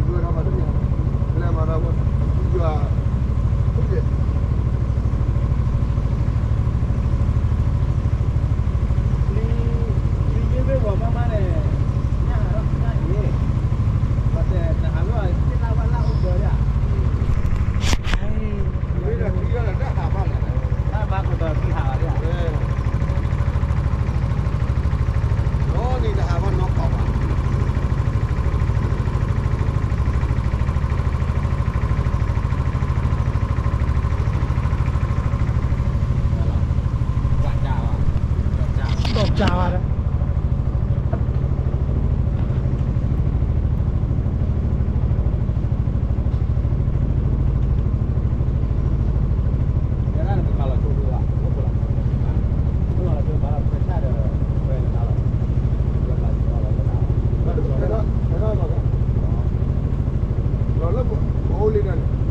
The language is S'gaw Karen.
ယွၤထီၣ်ဘၣ်တမ့ၢ်, လဲၤမၤဒီး, ယွၤ, လံာ်မ့ၢ်ဂီၤမးမးန့ၣ်, ညၣ်ဟးထီၣ်ညၣ်အံၤ, ဘၣ်တဲနဟးလီၤသ့ၣ်လၢဝဲလၢအိၣ်ဘၢယၤ, မ့ၢ်ဒီးခံဂၤလၢတၢ်ဟးဘၣ်လဲၣ်, တၢ်ဘၣ်ကဒီးခံဟးဘၣ်လံ, နီၢ်နံၤတဟးဘၣ်နီၢ်ကီၢ်ဘၣ် ဒီးကၢ်ဝဲဒၣ်, လၢပအိၣ်လံတၢ်န့ၣ်,